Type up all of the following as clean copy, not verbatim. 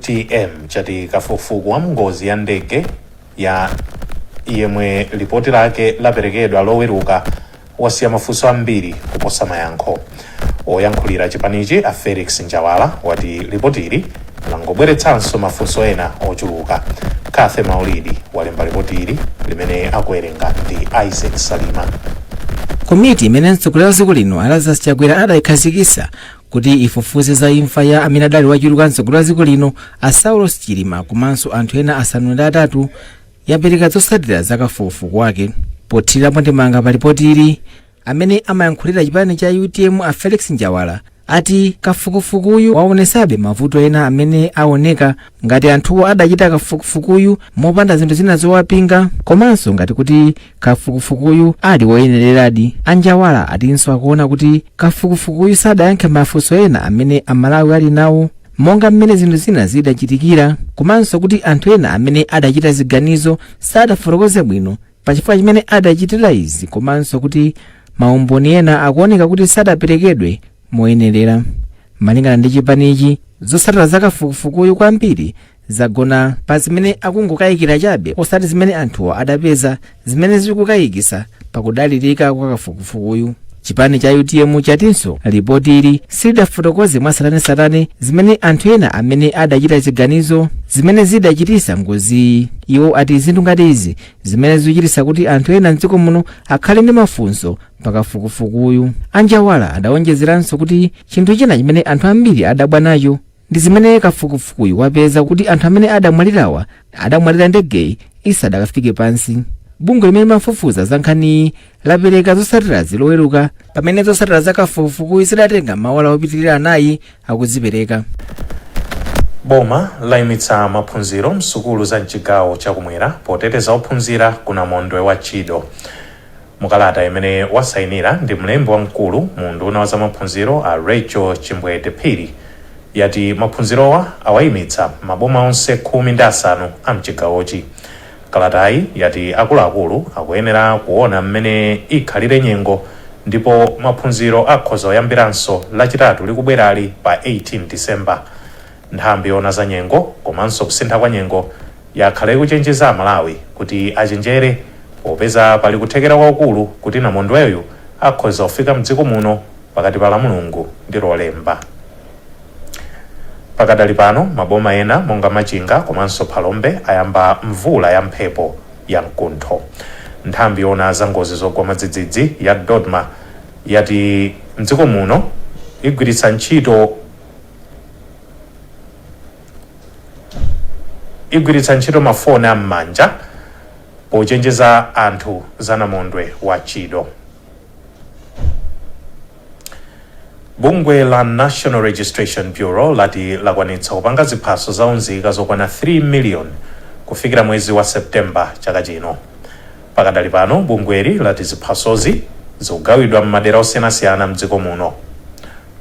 UTM chati kafukufuku wa ngozi ya ndege ya yemwe lipoti lake laperekedwa Loweruka wasiya mafunso ambiri kuposa mayankho. Oyankhulira chipanichi a Felix Njawala wati lipotili langobweretsanso mafunso ena ochuluka. Cathy Maulidi walemba lipotili limene akuwerenga ndi Isaac Salima. Komiti imene mtsogoleri wa dziko lino a Lazarus Chakwera adayikhazikitsa kuti ifufuze za imfa ya amene adali wachiwiri kwa mtsogoleri wa dziko lino a Saulos Chilima komanso anthu ena 8 yapereka zotsatira za kafukufuku wake. Pothirirapo ndemanga pa lipotili, amene amayankhulira chipani cha UTM a Felix Njawala ati kafukufukuyu waonesabe mavuto ena amene aoneka ngati anthuwo adachita kafukufukuyu mopanda zinthu zina zowapinga, komanso ngati kuti kafukufukuyu ali woyenereradi. A Njawala atinso akuona kuti kafukufukuyu sadayankhe mafunso ena amene Amalawi ali nawo, monga mmene zinthu zina zidachitikira, komanso kuti anthu ena amene adachita ziganizo sadafotokoze bwino pachifukwa chimene adachitira izi, komanso kuti maumboni ena akuoneka kuti sadaperekedwe moyenerera. Malingana ndi chipanichi, zotsatira za kafukufukuyu kwambiri zagona pa zimene akungokayikira chabe, osati zimene anthuwo adapeza, zimene zikukayikisa pakudalirika kwa kafukufukuyu. Chipani cha UTM chatinso lipotili silidafotokoze mwatsatanetsatane zimene anthu ena amene adachita ziganizo zimene zidachitisa ngoziyi. Iwo ati zinthu ngati izi zimene zikuchitisa kuti anthu ena mdziko muno akhale ndi mafunso pakafukufukuyu. A Njawala adawonjezeranso kuti chinthu china chimene anthu ambiri adabwa nacho ndi zimene kafukufukuyu wapeza kuti anthu amene adamwalirawa adamwalira ndegeyi isadakafike pansi. Bungwe limene limafufuza za nkhaniyi lapereka zotsatirazi Loweruka, pamene zotsatira za kafukufukuyu zidatenga maola opitirira 4 akuzipereka. Boma layimitsa maphunziro msukulu za mchigawo chakumwera poteteza ophunzira ku namondwe wa Chido. Mukalata imene wasayinira ndi mlembi wamkulu mu unduna wa zamaphunziro a Rachel Chimbwete Phiri, yati maphunzirowa awayimitsa maboma onse 15 a mchigawochi. Kalatayi yati akuluakulu akuyenera kuona mmene ikhalire nyengo ndipo maphunziro akhoza kuyambiranso Lachitatu likubwerali pa 18 December. Nthambi yoona za nyengo komanso kusintha kwa nyengo yakhala ikuchenjeza Amalawi kuti achenjere popeza pali kuthekera kwakukulu kuti namondweyu akhoza kufika mdziko muno pakati pa Lamulungu ndi Lolemba. Pakadali pano maboma ena monga Machinga komanso Phalombe ayamba mvula ya mphepo ya mkuntho. Nthambi yoona za ngozi zogwa mwadzidzidzi ya DoDMA yati mdziko muno igwiritsa ntchito mafoni a m'manja pochenjeza anthu za namondwe wa Chido. Bungwe la National Registration Bureau lati lakwanitsa kupanga ziphaso za unzika zokwana 3 million kufikira mwezi wa September chaka chino. Pakadali pano bungweli lati ziphasozi zikugawidwa m'madera osiyanasiyana mdziko muno.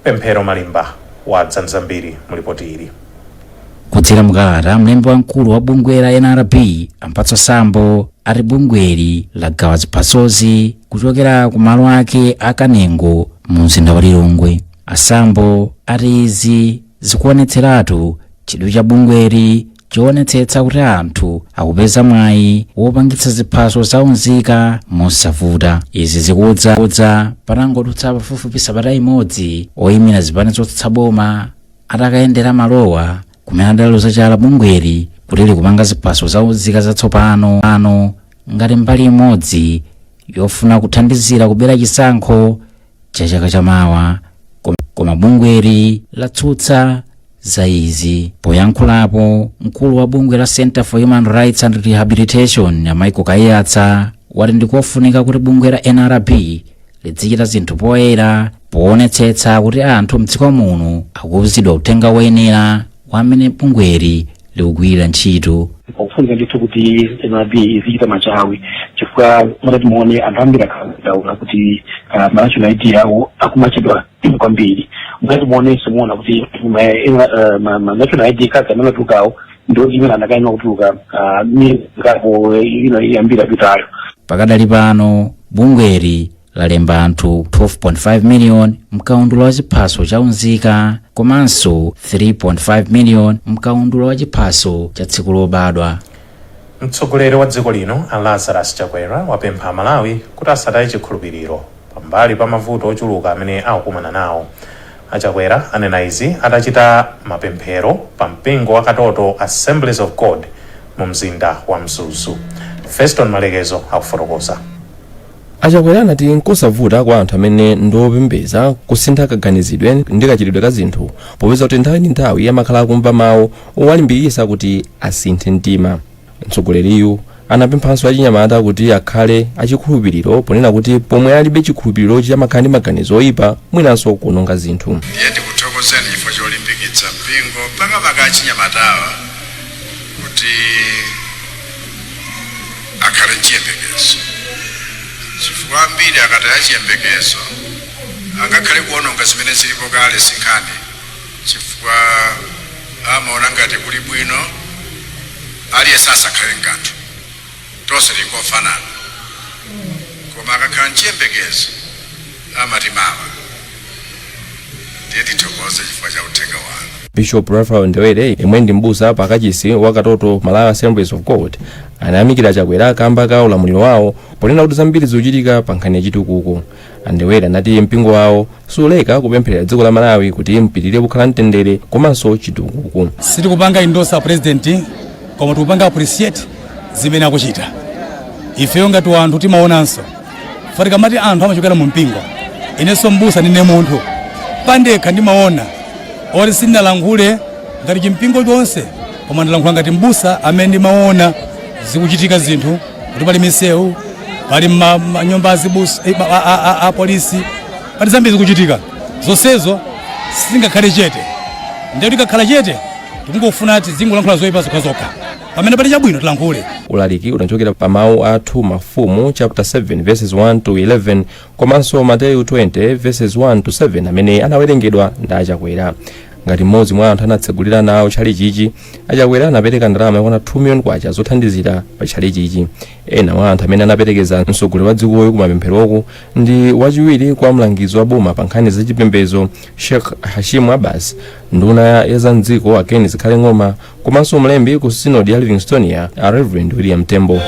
Pemphero Malimba wadza ndi zambiri mu lipoti ili. Kudzera mukalata, mlembi wamkulu wa bungwe la NRB a Mphatso Sambo ati bungweli lagawa ziphasozi kuchokera ku malo ake a Kanengo mu mzinda wa Lilongwe. A Sambo ati izi zikuonetseratu chidwi cha bungweli choonetsetsa kuti anthu akupeza mwayi wopangitsa ziphaso za unzika mosavuta. Izi zikudza patangodutsa pafupifupi sabata imodzi oyimira zipani zotsutsa boma atakayendera malowa kumene adaloza chala bungweli kuti likupanga ziphaso za unzika zatsopano ano ngati mbali imodzi yofuna kuthandizira kubera chisankho cha chaka chamawa. Koma bungweli latsutsa za izi. Poyankhulapo, mkulu wa bungwe la Center for Human Rights and Rehabilitation a Michael Kaiyatsa wati ndikofunika kuti bungwe la NRB lidzichita zinthu poyera poonetsetsa kuti anthu mdziko muno akuwuzidwa uthenga woyenera wa amene bungweli likugwirira ntchito. Pakufunika ndithu kuti NRB izichita machawi, chifukwa mutati muone, anthu ambiri akadaula kuti ma national ID yawo akumachedwa kwambiri. Mutati muonenso, muona kuti ma national ID cards amene atulukawo ndiwo imene anakayenera kutuluka miyezi ngapo ino yambiri apitayo. Pakadali pano bungweli Lalemba anthu 12.5 million mkaundula wa chiphaso cha unzika komanso 3.5 million mkaundula wa chiphaso cha tsiku lobadwa. Mtsogoleri wa dziko lino a Lazarus Chakwera wapempha Amalawi kuti asataye chikhulupiriro pambali pa mavuto ochuluka amene akukumana nawo. Achakwera anena izi atachita mapemphero pa mpingo wa Katoto Assemblies of God mu mzinda wa Mzuzu. Feston Malekezo akufotokoza. Achakwera anati nkosavuta kwa anthu amene ndiopembedza kusintha kaganizidwe ndi kachitidwe ka zinthu, popeza kuti nthawi ndi nthawi amakhala akumva mawu owalimbikitsa kuti asinthe mtima. Mtsogoleriyu anapemphanso achinyamata kuti akhale achikhulupiriro, ponena kuti pomwe alibe chikhulupirirochi amakhala ndi maganizo oyipa, mwinanso kuononga zinthu. Ndiye ndikuthokozeni chifukwa cholimbikitsa mpingo, makamaka achinyamatawa, kuti akhale mchiyembekezo, chifukwa ambiri akataya chiyembekezo angakhale kuononga zimene zilipo kale sinkhani, chifukwa amaona ngati kuli bwino aliyense asakhale nkanthu, tonse tingofanana. Koma akakhala mchiyembekezo amati mawa. Ndiye tithokoze chifukwa cha uthenga wanu. Bishop Raphael Ndewere, yemwe ndi m'busa pa kachisi wa Katoto Malawi Assemblies of God, anayamikira Chakwera kamba ka ulamuliro wawo, ponena kuti zambiri zikuchitika pa nkhani yachitukuko. Andewere anati mpingo wawo suleka kupempherera dziko la Malawi kuti mpitirire kukhala mtendere komanso chitukuko. Sitikupanga endorse president, koma tikupanga appreciate zimene akuchita. Ifeyo ngati anthu timaonanso tikamati anthu amachokera mu mpingo, inenso mbusa ndine munthu pandekha, ndimaona oti sindinalankhule ngati chimpingo chonse, koma ndalankhula ngati mbusa amene ndimaona zikuchitika zinthu, kuti pali misewu, pali manyumba azibusa a polisi, pali zambiri zikuchitika. Zonsezo sizingakhale chete. Ndiye tikakhala chete tikungofuna tizingolankhula zoyipa zokhazokha, pamene pali chabwino tilankhule. Ulaliki unachokera pa mawu a 2 Mafumu chapter 7 verses 1 to 11 komanso Mateyu 20 verses 1 to 7 amene anawerengedwa ndi Achakwera. Ngati mmodzi mwa anthu anatsegulira nawo tchalichichi, Achakwera anapereka ndalama yokwana 2 million kwacha zothandizira pa tchalichichi. Ena mwa anthu amene anaperekeza mtsogoleri wa dzikoyo kumapempheroko ndi wachiwiri kwa mlangizi wa boma pa nkhani zachipembedzo Sheikh Hashim Abbas, nduna ya zamdziko a Ken Zikhale Ng'oma, komanso mlembi ku Synod ya Livingstonia a Reverend William Tembo.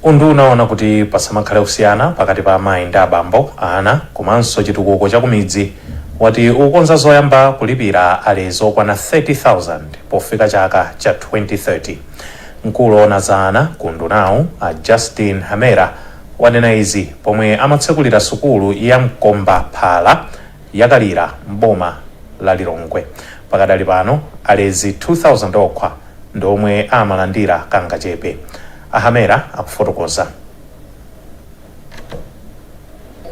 Unduna woona kuti pasamakhale kusiyana pakati pa amayi ndi abambo, ana komanso chitukuko cha kumidzi wati ukukonza zoyamba kulipira alezi okwana 30,000 pofika chaka cha 2030. Mkulu woona za ana ku undunawu a Justin Hamera wanena izi pomwe amatsekulira sukulu ya Mkomba Phala Yakalira m'boma la Lilongwe. Pakadali pano alezi 2000 okha ndi omwe amalandira kangachepe. A Hamera akufotokoza.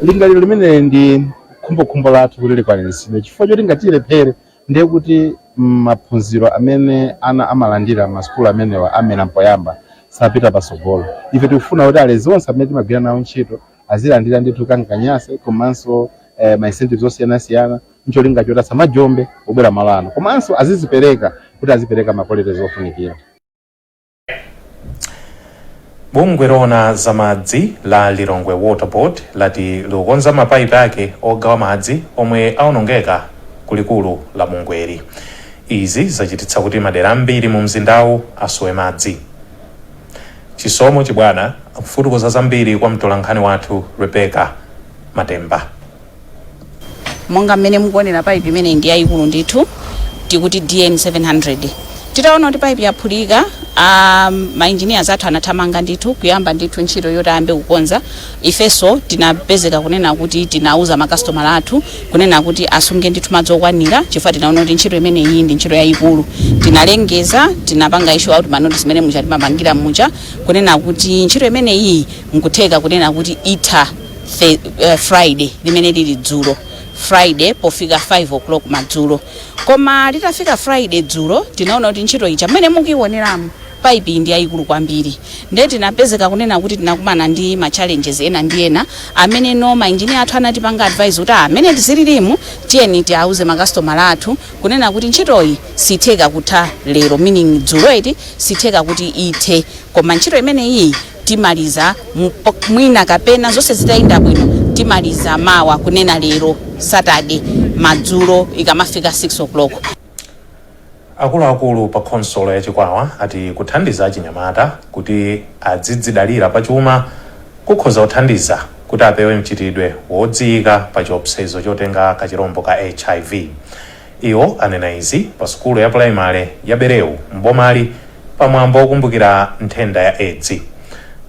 Lingaliro limene ndi khumbokhumbo lathu kuti likwaniritsidwe, chifukwa choti ngati tilephere ndiye kuti maphunziro amene ana amalandira masukulu amenewa amera mpoyamba, sapita patsogolo. Ife tikufuna kuti alezi onse amene timagwira nawo ntchito azilandira ndithu kankanyase komanso ma incentives osiyanasiyana, ncholinga choti asamajombe kubwera malo ano, komanso azizipereka kuti azipereka ma qualities ofunikira. Bungwe loona za madzi la Lilongwe Water Board lati likukonza mapaipi ake ogawa madzi omwe aonongeka kulikulu la bungweli. Izi zachititsa kuti madera ambiri mu mzindawu asowe madzi. Chisomo Chibwana akufotokoza zambiri kwa mtolankhani wathu Rebecca Matemba. Monga mmene mukuonera, paipi imeneyi ndi yayikulu ndithu, tikuti DN 700. Titaona kuti paipi yaphulika, ma engineers athu anathamanga ndithu kuyamba ndithu ntchito yoti ayambe kukonza. Ifenso tinapezeka kunena kuti tinauza makasitomala athu kunena kuti asunge ndithu madzi okwanira, chifukwa tinaona kuti ntchito imeneyi ndi ntchito yayikulu. Tinalengeza, tinapanga issue out ma notice imene muja timapangira muja, kunena kuti ntchito imeneyi nkutheka kunena kuti itha Friday limene lili dzulo, Friday pofika 5 o'clock madzulo. Koma litafika Friday dzulo tinaona kuti ntchito ija mmene mukuioneramu Pipe iyi ndi yayikulu kwambiri, ndiye tinapezeka kunena kuti tinakumana ndi ma challenges ena ndi ena amene no ma engineer athu anatipanga advice kuti amene tizililimu, tiyeni tiauze makasitomala athu kunena kuti ntchitoyi sitheka kutha lero, meaning dzulo eti, sitheka kuti ithe, koma ntchito imeneyi timaliza mwina kapena zonse zitayenda bwino timaliza mawa, kunena lero Saturday madzulo ikamafika 6 o'clock. Akuluakulu pa khonsolo ya Chikwawa ati kuthandiza achinyamata kuti adzidzidalira pachuma kukhoza kuthandiza kuti apewe mchitidwe wodziyika pa chiopsezo chotenga kachirombo ka HIV. Iwo anena izi pa sukulu ya pulaimale ya Bereu mbomali pamwambo wokumbukira nthenda ya AIDS.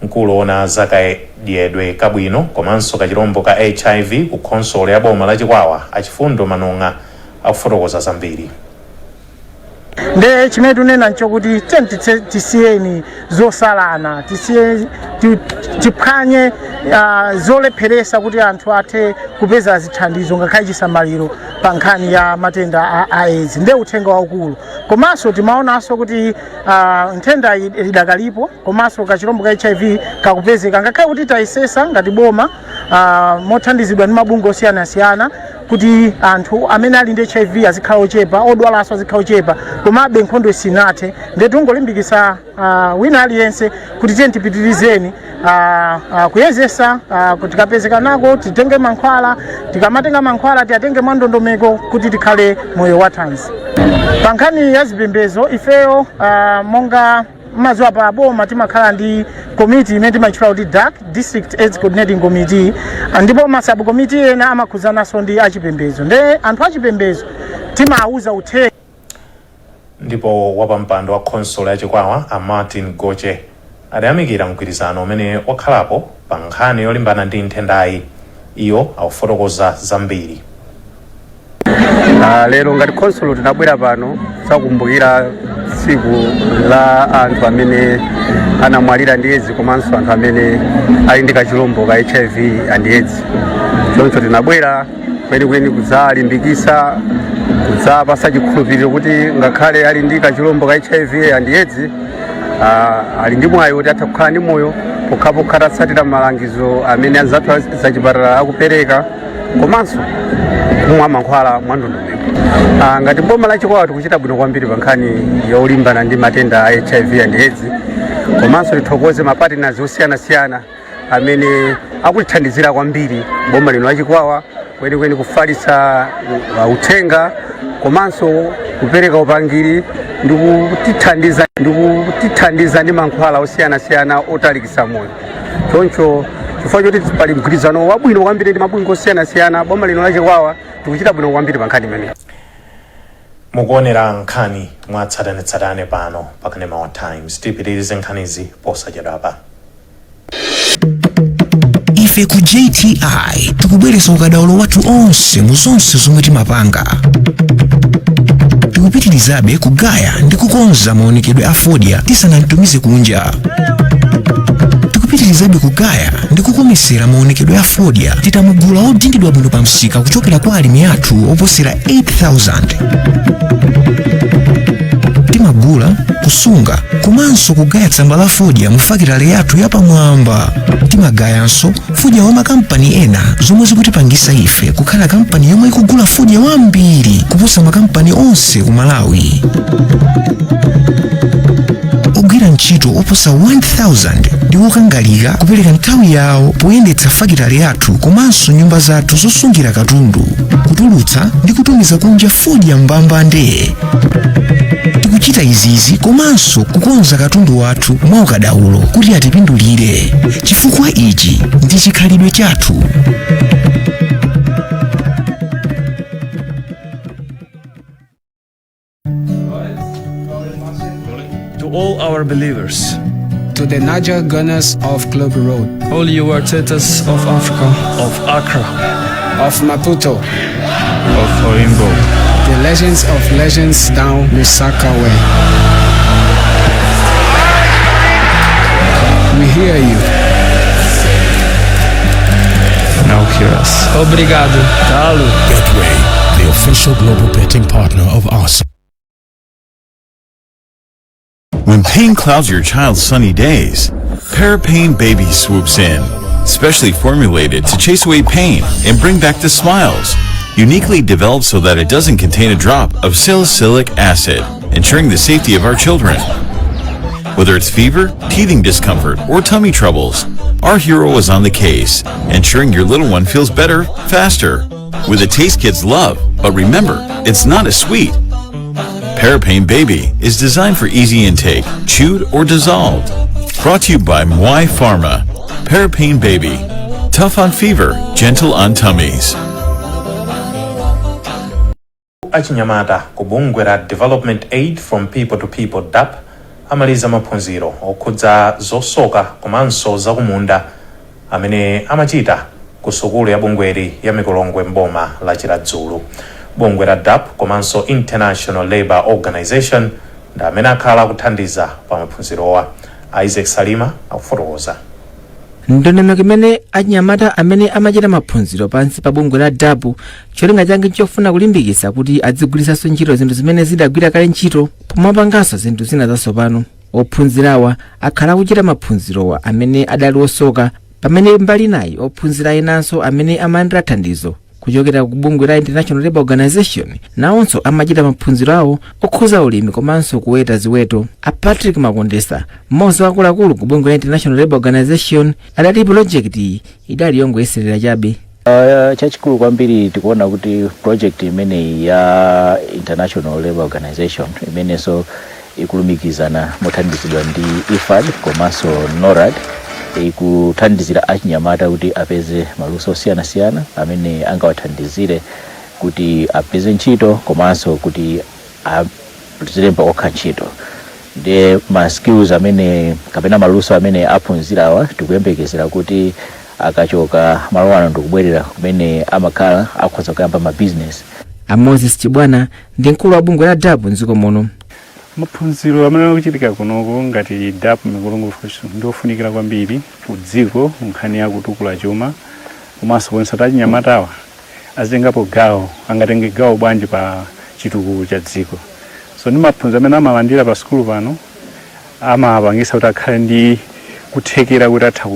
Mkulu woona zakadyedwe kabwino komanso kachirombo ka HIV ku khonsolo ya boma la Chikwawa, Achifundo Manong'a, akufotokoza zambiri. Nde chimene tunena nchokuti tiyeni tisiyeni zosalana, tisiye tiphwanye zolepheresa kuti anthu athe kupeza zithandizo ngakhale chisamaliro pa nkhani ya matenda a AIDS. Nde uthenga waukulu, komanso timaonanso kuti nthenda iyi idakalipo, komanso kachirombo ka HIV kakupezeka, ngakhale kuti tayesesa ngati boma mothandizidwa ndi mabungwe osiyanasiyana kuti anthu amene ali ndi HIV azikhala ochepa, odwalanso azikhala ochepa, komabe nkhondo sinathe. Ndiye tingolimbikitsa wina aliyense kuti tiye tipitirizeni kuyezesa, kuti tikapezeka nako titenge mankhwala, tikamatenga mankhwala tiyatenge mwandondomeko kuti tikhale moyo wathanzi. Pa nkhani ya zipembedzo, ifeyo monga mazuwa pa boma timakhala ndi komiti imene timatchula kuti DAC, District AIDS Coordinating Committee, ndipo ma sub committee ena amakhuzananso ndi achipembedzo. Nde anthu achipembedzo timawuza uthenga. Ndipo wapampando wa khonsolo ya Chikwawa, a Martin Goche, adayamikira mgwirizano umene wakhalapo pa nkhani yolimbana ndi nthendayi. Iwo akufotokoza zambiri. Lero ngati khonsolo tinabwera pano kukumbukira tsiku la anthu amene anamwalira ndi Edzi komanso anthu amene ali ndi kachilombo ka HIV and AIDS. Choncho tinabwera kwenikweni kudzalimbikisa, kudzapasa chikhulupiriro kuti ngakhale ali ndi kachilombo ka HIV and AIDS, ali ndi mwayi kuti atha kukhala ndi moyo pokhapokha atatsatira malangizo amene anzathu zachipatala akupereka komanso kumwa mankhwala mwandondomeko. Ngati boma la Chikwawa tikuchita bwino kwambiri pa nkhani yolimbana ndi matenda a HIV and AIDS, komanso tithokoze mapartners osiyanasiyana amene akutithandizira kwambiri boma lino la Chikwawa kwenikweni kufalitsa uthenga komanso kupereka upangiri ndi kutithandiza ndi mankhwala osiyanasiyana otalikitsa moyo. Choncho chifukwa choti pali mgwirizano wabwino kwambiri ndi mabungwe osiyanasiyana, boma lino la Chikwawa tikuchita bwino kwambiri pa nkhani imeneyi. Mukuonera nkhani mwatsatanetsatane pano pa kanema wa Times. Tipitirize nkhanizi posachedwapa. Ife ku JTI tikubweretsa ukadaulo wathu onse mu zonse zomwe timapanga. Tikupitirizabe kugaya ndi kukonza maonekedwe a fodya tisanamtumize kunja. Tikupitirizabe kugaya ndi kukomesera maonekedwe a fodya titamugula odindidwa bwino pa msika kuchokera kwa alimi athu oposera 8000. Timagula, kusunga komanso kugaya tsamba la fodya mu fakitale yathu yapamwamba. Timagayanso fodya wa makampani ena, zomwe zikutipangisa ife kukhala kampani yomwe ikugula fodya wambiri kuposa makampani onse ku Malawi. Ogwira ntchito oposa 1000 ndi okangalika kupereka nthawi yawo poyendetsa fakitale yathu komanso nyumba zathu zosungira katundu, kutulutsa ndi kutumiza kunja fodya mbambande. Tikuchita izizi komanso kukonza katundu wathu mwaukadaulo kuti atipindulire, chifukwa ichi ndi chikhalidwe chathu. To all our believers, to the Niger Gunners of Club Road, all you Artetas of Africa, of Accra, of Maputo, of Oimbo, the legends of legends down Lusaka way. We hear you. Now hear us. Obrigado. Talo. Betway, the official global betting partner of Arsenal. When pain clouds your child's sunny days, Parapain Baby swoops in. Specially formulated to chase away pain and bring back the smiles. Uniquely developed so that it doesn't contain a drop of salicylic acid, ensuring the safety of our children. Whether it's fever, teething discomfort, or tummy troubles, our hero is on the case, ensuring your little one feels better, faster. With a taste kids love, but remember, it's not as sweet. Parapain Baby is designed for easy intake, chewed or dissolved. Brought to you by Mwai Pharma. Parapain Baby. Tough on fever, gentle on tummies. Achinyamata ku bungwe la Development Aid from People to People, DAPP, amaliza maphunziro okhudza zosoka komanso zakumunda amene amachita ku sukulu ya bungweli ya Mikolongwe mboma la Chiradzulu. Bungwe la DAPP komanso International Labour Organization ndi amene akhala akuthandiza pa maphunzirowa. Isaac Salima akufotokoza. Ndondomeko imene achinyamata amene amachita maphunziro pansi pa bungwe la DAPP, cholinga chake chofuna kulimbikitsa kuti adzigwiritsanso ntchito zinthu zimene zidagwira kale ntchito pomapanganso zinthu zina zatsopano. Ophunzirawa akhala akuchita maphunzirowa amene adali osoka, pamene mbali nayi ophunzira enanso amene amalandira thandizo kuchokera ku bungwe la International Labour Organization nawonso amachita maphunziro awo okhuza ulimi komanso kuweta ziweto. A Patrick Makondesa, mmodzi wa akuluakulu ku bungwe la International Labour Organization, adati pulojekiti iyi idali yongoyeserera chabe. Chachikulu kwambiri, tikuona kuti project imeneyi ya International Labour Organization, imenenso ikulumikizana mothandizidwa ndi IFAD komanso NORAD, ikuthandizira achinyamata kuti apeze maluso osiyanasiyana amene angawathandizire kuti apeze ntchito komanso kuti azilemba okha ntchito. Ndiye ma skills amene kapena maluso amene aphunzirawa, tikuyembekezera kuti akachoka malo ano ndikubwerera kumene amakhala, akhoza kuyamba ma business. A Moses Chibwana ndi mkulu wa bungwe la DAPP mdziko muno. Maphunziro amene akuchitika kunoko ngati DAPP Mikolongwe ndiofunikira kwambiri ku dziko, nkhani ya kutukula chuma komanso kuonetsa kuti achinyamatawa azitengapo gawo, angatenge gawo bwanji pa chitukuko cha dziko. So ndi maphunziro amene amalandira pa sukulu pano amapangisa kuti akhale ndi kuthekera kuti atha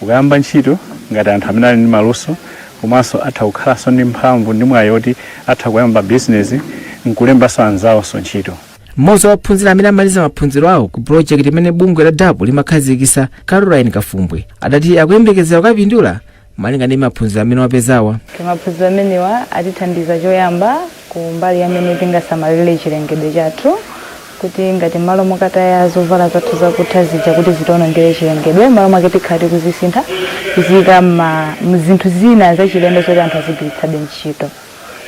kukayamba ntchito ngati anthu amene ali ndi maluso, komanso atha kukhalanso ndi mphamvu ndi mwayi oti atha kuyamba bizinesi nkulembanso anzawonso ntchito. Mmodzi wa ophunzira amene amaliza maphunziro awo ku project imene bungwe la DAPP limakhazikitsa, Caroline Kafumbwe, adati akuyembekezera kukapindula malinga ndi maphunziro amene wapezawa. Maphunziro amenewa atithandiza choyamba ku mbali amene tingasamalire chilengedwe chathu, kuti ngati malo mokataya zovala zathu zakutha zija kuti zitiwonongere chilengedwe, malo mwake tikhala tikuzisintha, kuziyika mzinthu zina zachilendo zoti anthu azigwiritsabe ntchito.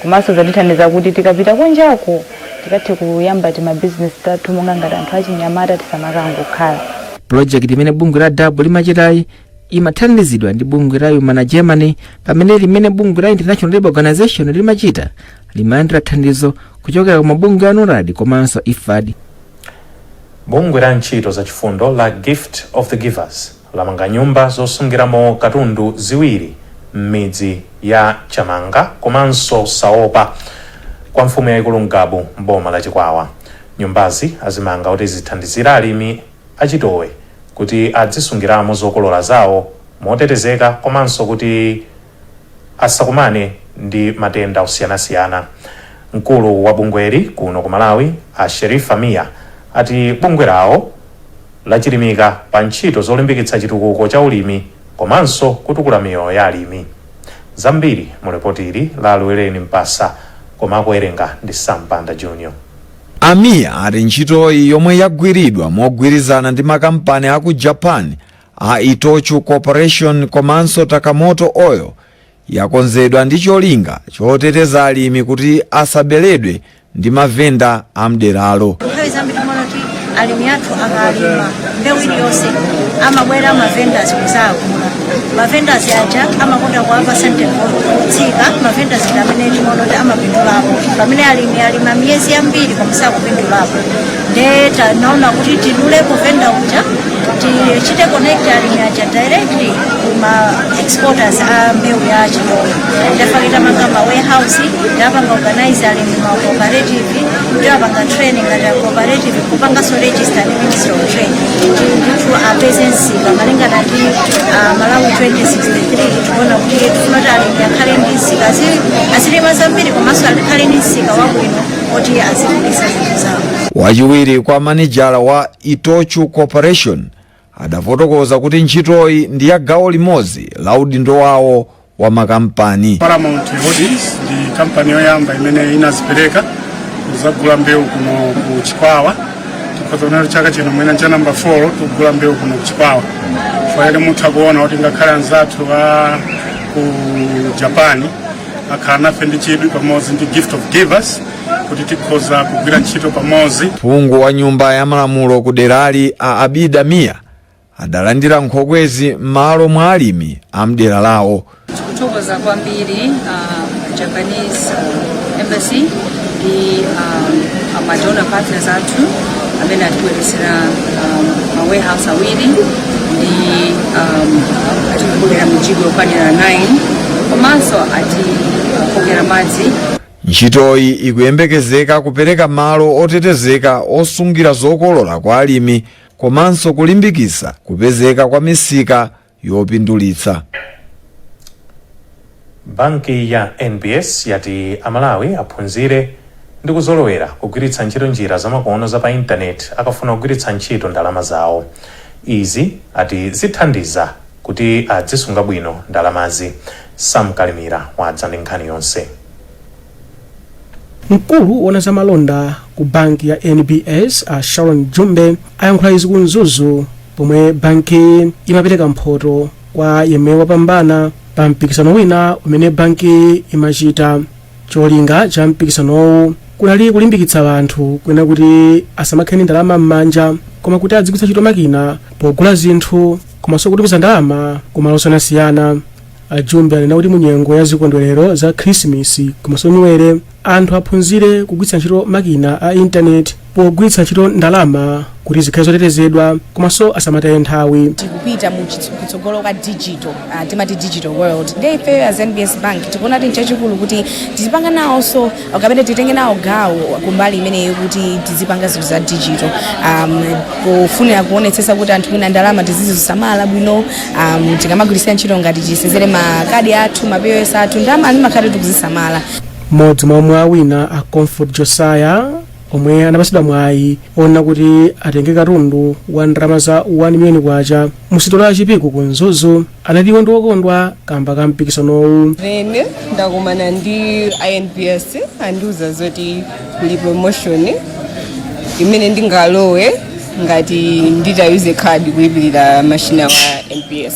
Komanso zatithandiza kuti tikapita kunjako tikathe kuyamba timabizinesi tathu monga ngati anthu achinyamata, tisamakangokhala. Project imene bungwe la DAPP limachitayi imathandizidwa ndi bungwe la Humana Germany, pamene limene bungwe la International Labour Organization limachita limalandira thandizo kuchokera ku mabungwe a NORAD komanso IFAD. Bungwe la ntchito zachifundo la Gift of the Givers lamanga nyumba zosungiramo katundu ziwiri m'midzi ya Chamanga komanso Saopa kwa mfumu yayikulu Ngabu mboma la Chikwawa. Nyumbazi azimanga kuti zithandizira alimi achitowe kuti adzisungiramo zokolola zawo motetezeka komanso kuti asakumane ndi matenda osiyanasiyana. Mkulu wa bungweli kuno ku Malawi, a Sherifa Mia, ati bungwe lawo lachilimika pa ntchito zolimbikitsa chitukuko cha ulimi komanso kutukula miyoyo ya alimi. Zambiri mu ripoti ili la Luwereni Mpasa, koma akuwerenga ndi Sampanda Junior. A Mia ati ntchitoyi, yomwe yagwiridwa mogwirizana ndi makampani aku Japan a Itochu Corporation komanso Takamoto Oil, yakonzedwa ndi cholinga choteteza alimi kuti asaberedwe ndi mavenda amderalo. Nthawi zambiri timaona kuti alimi athu akalima mbewu iliyonse, amabwera mavendors kuzagula. Mavendors aja amakonda kuwapasa mtengo wotsika. Mavendors ndi amene timaona kuti amapindulapo, pamene alimi alima miyezi yambiri koma sakupindulapo. Nde tanaona kuti tidulepo venda uja. Tichite connect alimi aja directly kuma exporters a mbewu ya chitowe. Ndafake tamanga ma warehouse, ndapanga organize alimi ma cooperative, ndapanga training ngati a cooperative, kupanganso register ndi Ministry of Trade kuti ndithu apeze msika malingana ndi Malawi 2063. Tikuona kuti tifuna kuti alimi akhale ndi msika, azilima zambiri komanso akhale ndi msika wabwino oti azigulisa zinthu zawo. Wachiwiri kwa manijala wa Itochu Corporation adafotokoza kuti ntchitoyi ndi ya gawo limodzi la udindo wawo wa makampani. Paramount Holdings ndi kampani yoyamba imene inazipereka kuzagula mbewu kuno ku Chikwawa. Tikhoza kunena chaka chino mwina cha namba 4 tikugula mbewu kuno ku Chikwawa. Faile mutha kuona kuti ngakhale anzathu a ku Japan akhala nafe ndi chidwi pamodzi ndi Gift of Givers kuti tikhoza kugwira ntchito pamodzi. Phungu wa Nyumba ya Malamulo ku derali a Abida Mia adalandira nkhokwezi m'malo mwa alimi a mdera lawo. Tikuthokoza kwambiri Japanese Embassy ndi ma donor partners athu amene atibweretsera ma warehouse awiri ndi atibwerera mijigo yokwanira 9 komanso atipokera madzi. Ntchitoyi ikuyembekezeka kupereka malo otetezeka osungira zokolola kwa alimi komanso kulimbikitsa kupezeka kwa misika yopindulitsa. Banki ya NBS yati Amalawi aphunzire ndi kuzolowera kugwiritsa ntchito njira zamakono za pa intaneti akafuna kugwiritsa ntchito ndalama zawo. Izi ati zithandiza kuti adzisunga bwino ndalamazi. Sam Kalimira wadza ndi nkhani yonse. Mkulu wona zamalonda ku banki ya NBS a Sharon Jumbe ayankhula izi ku Mzuzu pomwe banki imapereka mphoto kwa yemwe wapambana pa mpikisano wina umene banki imachita. Cholinga cha mpikisanowu kunali kulimbikitsa anthu kwena kuti asamakhale ndi ndalama m'manja koma kuti adzigwiritsa ntchito makina pogula zinthu komanso kutumiza ndalama kumalo osiyanasiyana. Ajumbe anena kuti munyengo ya zikondwerero za Khrisimisi komanso Nyuwere, anthu aphunzire kugwiritsa ntchito makina a intaneti pogwiritsa ntchito ndalama kuti zikhale zotetezedwa komanso asamataye nthawi. Tikupita mu kutsogolo kwa digital, timati digital world, ndiye ifeyo as NBS Bank tikuona kuti nchachikulu kuti tizipanga nawonso kapena titenge nawo gawo kumbali imeneyo kuti tizipanga zinthu za digital, kufunira kuonetsetsa kuti anthu mwina ndalama tizizisamala bwino, tikamagwiritsa ntchito ngati tisezere makadi athu, ma POS athu, ndalama limakhale tikuzisamala. Mmodzi mwa omwe awina, a Comfort Josiah, omwe anapatsidwa mwayi ona kuti atenge katundu wa ndalama za 1 miliyoni kwacha musitolo ya Chipiku ku Mzuzu, anati iwo ndi okondwa kamba ka mpikisanowu. Then ndakumana ndi NBS, andiuza zoti kuli promotion imene ndingalowe ngati nditayuze card kulipirira mashina wa NBS.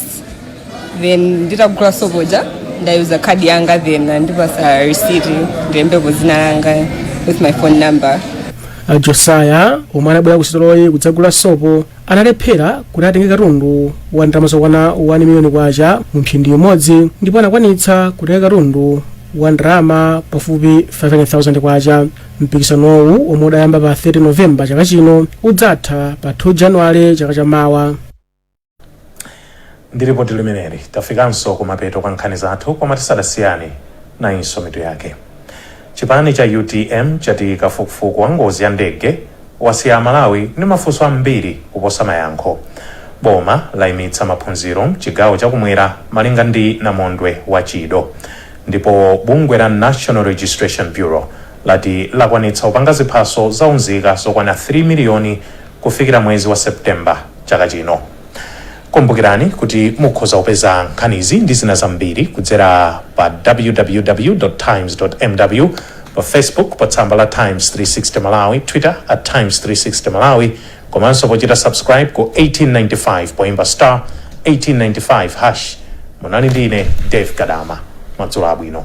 Then nditagula sopoja ndayuza card yanga, then andipasa receipt, ndilembepo dzina langa with my phone number. A Josiah, omwe anabwera ku sitoloyi kudzagula sopo, analephera kuti atenge katundu wa ndalama zokwana 1 miliyoni kwacha mu mphindi imodzi ndipo anakwanitsa kutenga katundu wa ndalama pafupi 500,000 kwacha. Mpikisanowu, omwe udayamba pa 30 Novemba chaka chino, udzatha pa 2 Januwale chaka chamawa. Ndi ripoti limeneli tafikanso kumapeto kwa nkhani zathu, koma tisadasiyane, nayinso mitu yake. Chipani cha UTM chati kafukufuku wa ngozi ya ndege wasiya Amalawi ndi mafunso ambiri kuposa mayankho. Boma layimitsa maphunziro mchigawo chakumwera malinga ndi namondwe wa Chido. Ndipo bungwe la National Registration Bureau lati lakwanitsa kupanga ziphaso zaunzika zokwana 3 miliyoni kufikira mwezi wa Septemba chaka chino. Kumbukirani kuti mukhoza kupeza nkhanizi ndi zina zambiri kudzera pa www.times.mw, pa Facebook pa tsamba la Times 360 Malawi, Twitter @Times360 Malawi, komanso pochita subscribe ku 1895 poimba *1895#. Munali ndi ine Dave Gadama. Madzulo abwino.